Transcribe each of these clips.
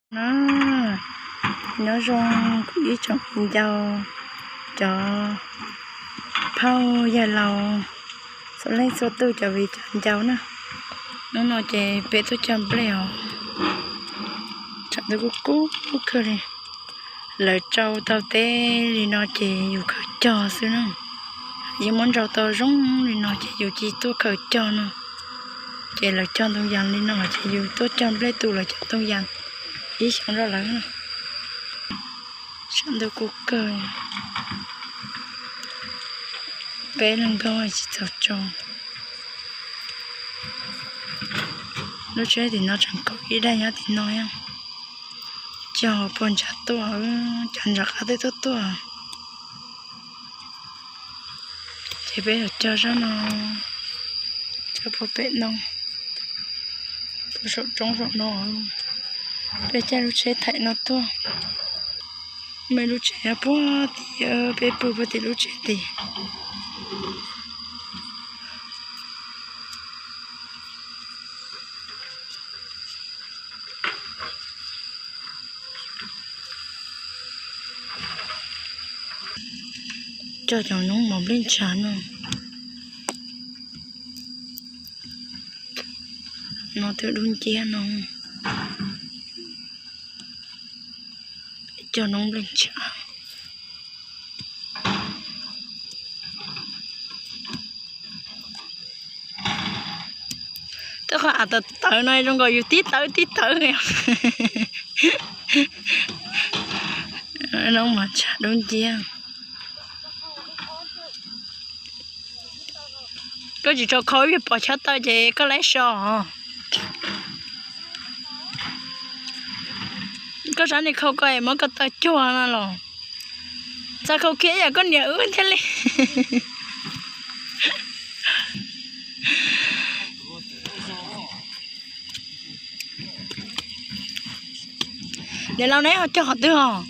No, nyob zoo kuv ib tsoom viv ncaus, cov phauj yawg laus, txhua leej txhua tus cov viv cov ncaus na. Hnub no ces peb tuaj cog nplej os, tshav ntuj kub kub kawg li. Lawv tsau tau teb li no ces yus khaws cog xwb na. Yus muab ntsau tau zoo li no ces yus cia tuaj khaws cog no. Ces lawv cog ntoo yas li no ces yus tuaj cog nplej tu lawv cov ntoo yas ib xyoo rau lawv. Tshav ntuj kub kawg, peb leeg nkauj tsis txaus tsau. Lub tsheb tim no tseem kaum ib daim nyob tim no, cog puag ntshav tuaj, cov ntshav qab twb tuaj tuaj. Ces peb yuav cog zaj no, cog puag pem no, puag saum roob saum no. Peb caij lub tsheb thaim no tuaj, muaj ib lub tsheb puag tim, peb pw puag tim lub tsheb tim. Cog cov noob mov nplej ntshav no, no twb dub nciab no. Cog noob nplej ntshav. Twb qhov av tawv tawv no zoo nkaus yus tib tawv tib tawv. Noob mov ntshav dub nciab. Koj tsis tau khau ib pliag pos chob taw ces koj laib so. Koj sab ni khau koj es muab koj taw cuag no los. Txawm khau kiag yam koj niam wb thiaj li. Niam laus neb ho cog qhov twg os?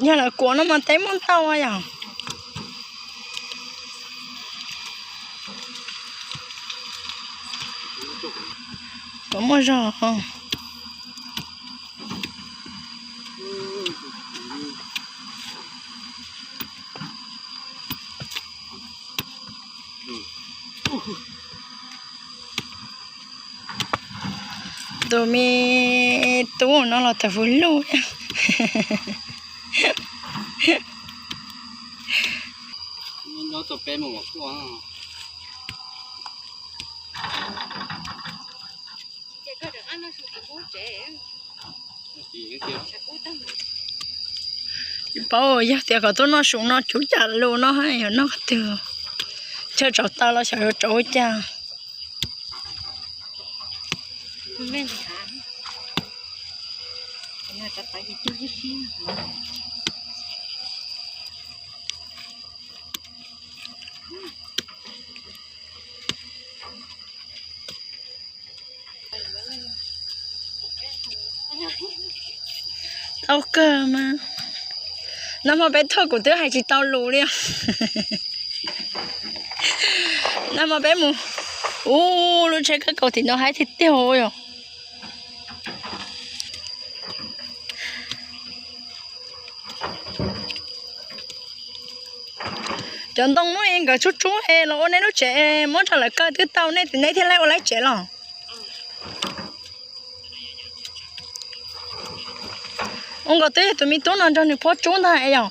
Yog lawv kuam no mas teb muaj ntau yom. Kuam muaj zog. Tus me tub no los tawm fws lug. Tsis paub, yog tias kom tuaj noj su no cuv cas lus no yuav noj qhov twg? Chaw tsau taw los xyov yuav tsau ua cas. Tau kawg mas. Nag hmo peb tuaj kuv twb hais tsis tau lus li. Nag hmo peb mus, ub, lub tsheb kawg kaus tim no haib tiag tiag yom. Cov ntoo no nkawd tsub tsub es los ua nej lub tsev, muab rau lawv kaw twb tau, nej, nej thiaj li ua lawv tsev los. Ua nkaus twb yog tus me tub no nrog nws phob tsub ntag es yom.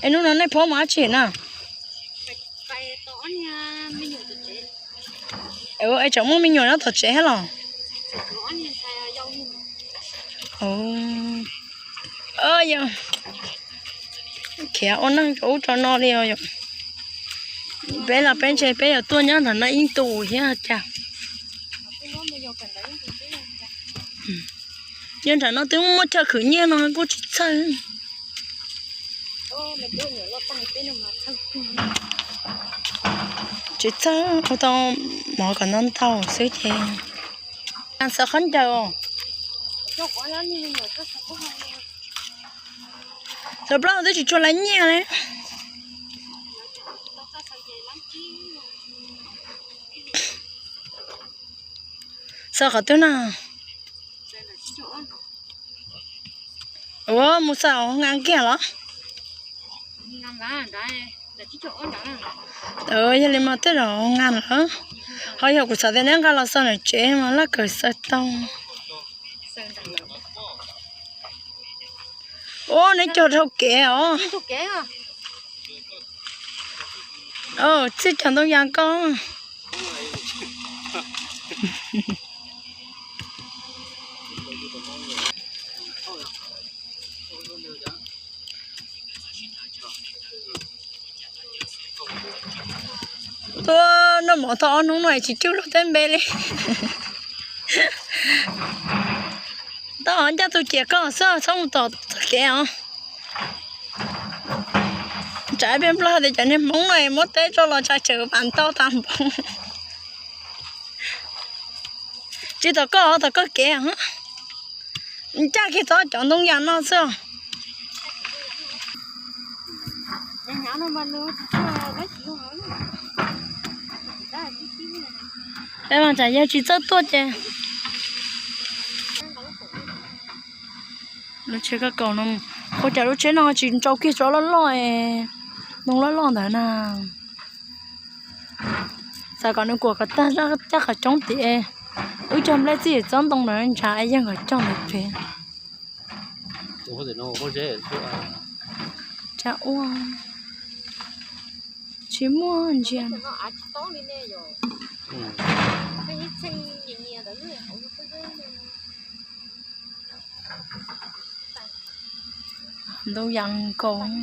Es hnub no nej phob mus dab tsi na? Es tsam muaj me nyuam nyob tom tsev thiab los? Yog, khiav ua neej rau ub rau no li os. Peb los peb ntshe peb yuav tuaj nyob ntawm no ib ntus thiab cas. Nyob nram no twb muaj chaw khwv nyiaj no kuj tsis txhawj. Tsis txhawj, ua tau mov kom ntau ntau xwb ces. Xaws khaub ncaws os. Xaws plaub twb tsis tshua lawv nyiaj li. Xaws qhov twg na? Ua mus xaws nqa kiag los? Yog li mas tej zaum nqa lawm. Ho yog kuv xav tias neb nqa los xaws ntawm tsev mas laj kawg xaws tau. Ua neb cog dhau kev os. Txij cog ntoo yas ko. Tuaj noj mov tau ob hnub no tsis cwj luag tej npe li. Tau ncaj tus ciam koj xwb txhob mus tom txoj kev os. Tsam peb Nplog tias cov niag Hmoob no muab teb tso los tshaj tsawv pas ntau tas npaum. Tsis tom koj os, tom koj kev. Ncaj kiag txog cov ntoo yas no xwb. Peb mas tsam yog tsis txawj tuaj ces lub tsheb koj kaus no, ua cas lub tsheb no tsis ntsau kiag tsob loj loj, ntoo loj loj ntawd na. Xav kom nws kuam kom tag caj qhov coob tiag. Wb cog nplej txij tsob ntoo ntawd ntshav es yeej kom cog ntawd pem. Tsa ua tsis muaj ntsia. Ntoo yas nkaus.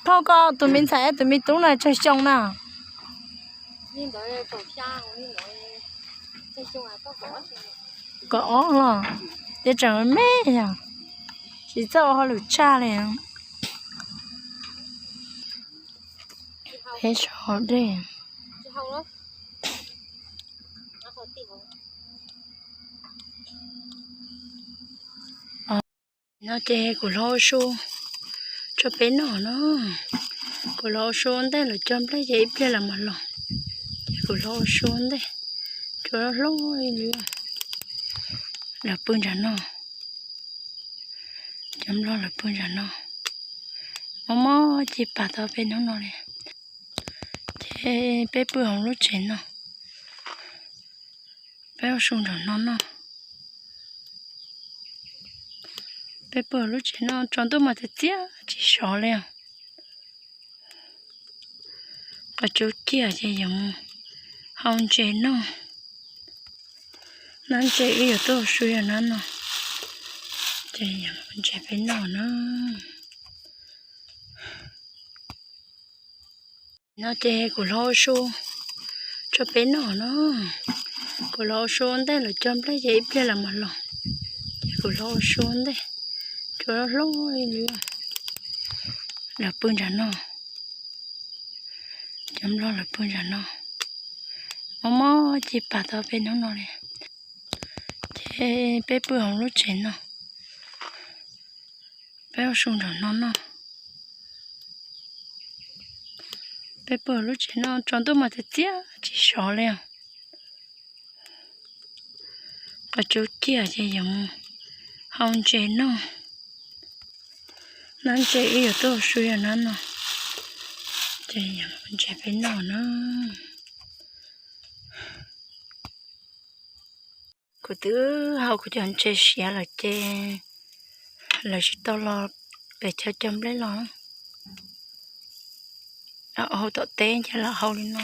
Phauj, koj tus me ntxhais tus me tub na tsawg xyoo na? Kaum ob los, ces tseem me yog tsis txawj ua hauj lwm tshaj li. Peb so dej. No ces kuv hlob ua su tso peb noj no. Kuv hlob ua su ua ntej, lawv cog nplej ces ib pliag lawv mam los. Ces kuv hlob ua su ua ntej, tsuas hlob li. Lawv pw nram no, cov nplog lawv pw nram no. Mob mob cig pas tau peb hnub no li. Ces peb pw hauv lub tsev no, peb ua su nram no noj. Peb pw hauv lub tsev no tsaus ntuj mas txias txias tsis sov li. Qhov tsaus kiag ces yuav mus hau ntses noj. Nab ntses wb yuav tuaj su yog nab no, ces yuav ntses peb noj na. No ces kuv hlob ua su tso peb noj no. Kuv hlob ua su ua ntej, lawv cog nplej ces ib pliag lawv mam los. Ces kuv hlob ua su ua ntej, tsuas hlob li. Lawv pw nram no, cov nplog lawv pw nram no. Mob mob cig pas tau peb hnub no li. Ces peb pw hauv lub tsev no, peb ua su nram no noj. Peb pw hauv lub tsev no tsaus ntuj mas txias txias tsis sov li. Qhov tsaus kiag ces yuav mus hau ntses noj. Nab ntses wb yuav tuaj su yog nab no, ces yuav ntses peb noj na. Kuv twb hau kuv cov ntses siav lawm ces lawv tsis tau los pem chaw cog nplej los. Hau tom teb ces los hau li no,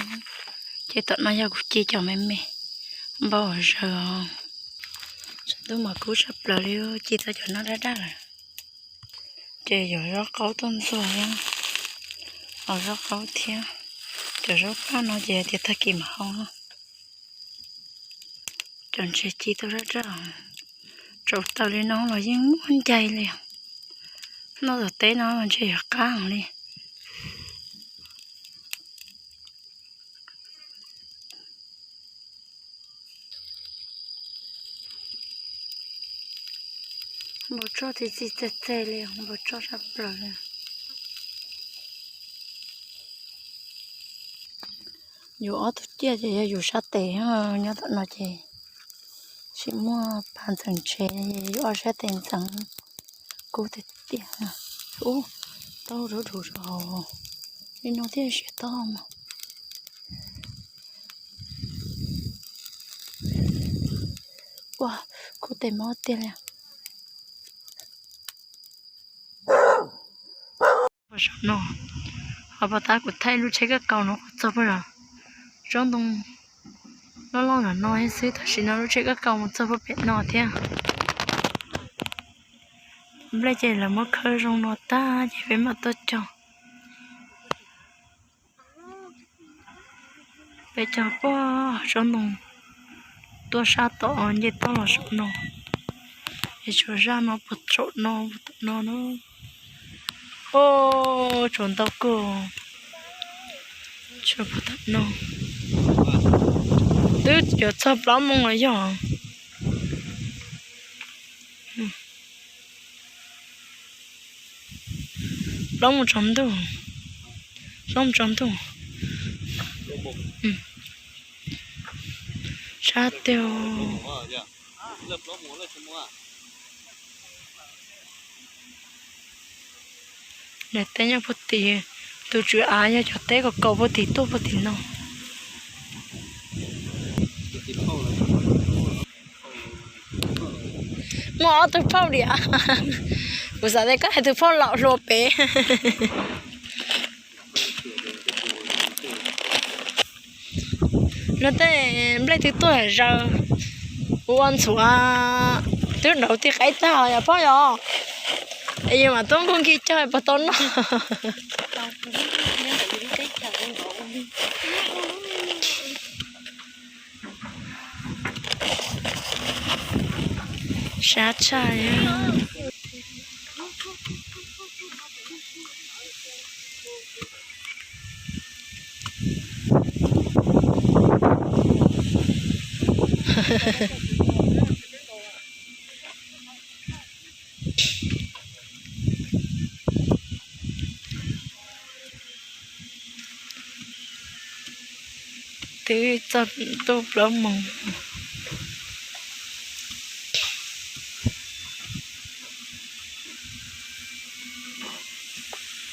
ces tom no yog kuv ci cov me me, npau zaws os. Tsaus ntuj mas kub tshaj plaws li, ci tau cov no daj daj lawm. Ces yuav zaub qaub tuaj ntxuag thiab, hau zaub qaub thiab. Cov zaub paj no ces tias tag kis mam hau. Cov ntses ci tau daj daj, tsaus taws li no los yeej muaj ncais li. Noj tom teb no los ntshe yuav qab heev li. Npau tsoj txi txi txeg txeg li, npau tsoj sab plaws li. Yus ob tug ciaj ces yog yus sab tes, nyob tom no ces tsis muaj phav ntxeev tsev, yus ob sab tes ntxeev kub tiag tiag. Ub, taub rau rau hauv, li no thiaj siav taub mas. Ua, kub tes mob tiag li. Pos saum no, ho pos tab kuv thaij lub tsheb kab kaus no kuv txog pog zos, tsob ntoo loj loj zom no xwb, tam sim no lub tsheb kab kaus mus txog pog pem no thiab. Nplej ces lawv muab khawb zoo no tag ces peb mam tuaj cog. Peb cog pog tsob ntoo tuaj sab tod nce toj los saum no, es tshuav zaj no puag saum no, puag tom no na. Ub, tshuav ntau kawg, tshuav puag tom no. Twb yuav txog plaub moos los yog. Plaub moos tsaus ntuj, plaub moos tsaus ntuj. Sab tiag. Daim teb nyob puag tim, tus tswv av yog cov teb kaus kaus puag tim tuaj puag tim no. Muaj ob tug phauj diam. Kuv xav tias koj hais tus phauj laus hluas pem. No tej nplej twb tuaj zaws, ua ntxhuav twb nrauv tij qaib tag yom pog yom. Es yus mam tub nkuj nkig cog puas tau noj. Sab tshaj. Twb txog ntuj plaub moos.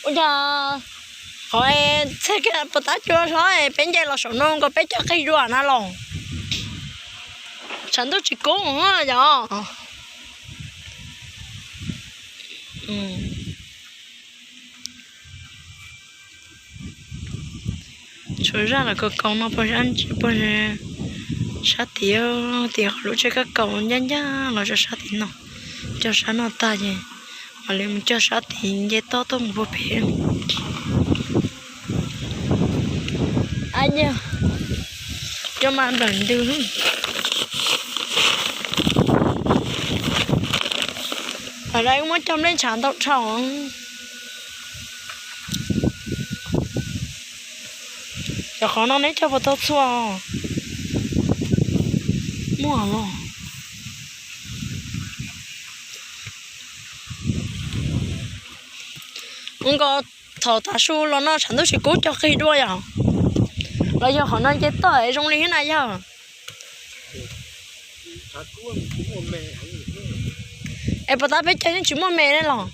Ua cas qhov txhia kiag puas tab cua hlob peb nce los saum no nkaus peb cog qig dua na los? Tshav ntuj tsis kub yom. Tshuav zaj lawm kaus kaus no puag sab ntsis puag sab tid, tim qhov lub tsheb kab kaus ncaj ncaj los rau sab tid no. Cog sab no tag ces mam li mus cog sab tid nce toj tuaj mus puag pem. Ab yog, cov mas nplawm ntws. Tam no wb muab cog nplej ntshav ntau dhau. Cov qhov no neb cog puas tau txhua? Muaj los. Ua nkaus thaum tav su los no tshav ntuj tsis kub cog qig dua yom? Los yog qhov no nce toj zoo li thiab na yog? Es puas tab peb cog yeej tsis muaj me ne los?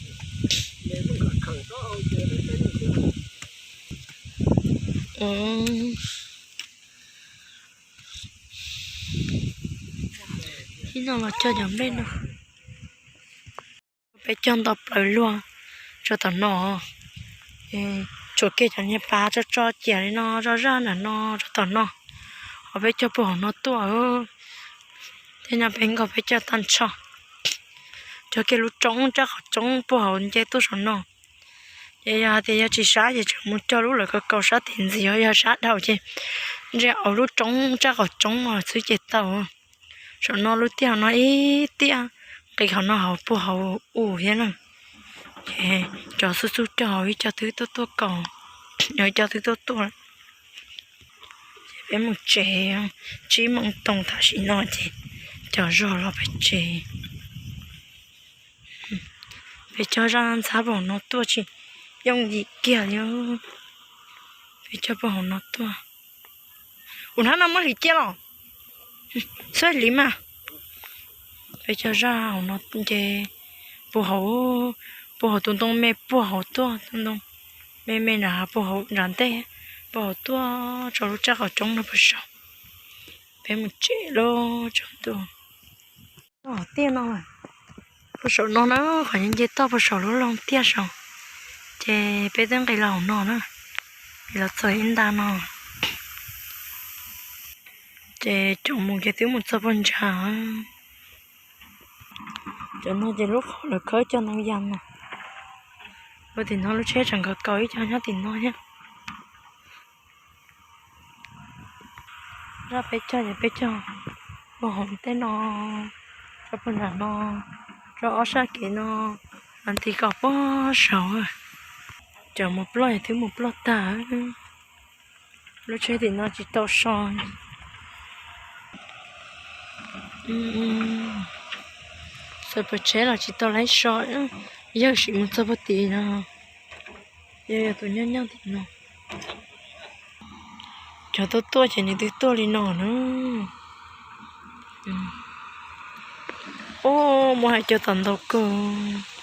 Ib no los cog cov nplej no. Peb cog nto plaws luag rau tom no. Tshuav kiag cov niag pas tso tso ciam li no zoj zaj nram no rau tom no. Ho peb cog puag hauv no tuaj. Tej no peb nkaug peb cog tag nrho. Cog kiag lub roob tsaj qhov roob puag hauv nce tuaj saum no. Ces yog hais tias yog tsis sab ces tseem mus cog lub lawv kaus kaus sab tim ntxiv, yog sab dhau ces ntshe auv lub roob tsaj qhov roob no xwb ces tau. Saum no lub tiaj no ib tiaj, nqis qhov no hauv puag hauv ub thiab na. Ces cov xub xub cog hauv ib co twb tuaj tuaj kaus, ib co twb tuaj tuaj. Ces peb mus tsev, tsib moos toos tam sim no ces cog zog los pem tsev. Peb cog zaj ntxhab puag hauv no tuaj tsis yooj yim kiag li. Peb cog puag hauv no tuaj. Ua hnab no muab hliv cia los. Xub hliv mas. Peb cog zaj hauv no nce puag hauv, puag hauv tus ntoo me puag hauv tuaj, tus ntoo me me nram, puag hauv nram ntej, puag hauv tuaj tso lub raj qhov coob no puag saud. Peb mus tsev lauj tsaus ntuj. Toj tiaj no, puag saum no na, qhov nce toj puag saum lub loog tiaj saud. Ces peb twb nqis los hauv no na, nqis los txog ib nta no. Ces cov mus ces twb mus txog puag nrad. Cov no ces lub qhov lawv khawb cov ntoo yas no. Ua tim no lub tsheb tseem nkawd kaus ib co nyob tim no thiab. Zaj peb cog ces peb cog puag hauv tej no, tso puag nram no, tso ob sab kev no, nti kom puag saud. Cov mus ploj es twb mus ploj tag. Lub tsheb tim no tsis tau so. Xav pom tsheb los tsis tau laib so, yawg sim mus txog puag tim no. Yog yog tus nyob nyob tim no. Cov tuaj tuaj ces nws twb tuaj li no na. Ub, muaj hais cov tom ntau kawg.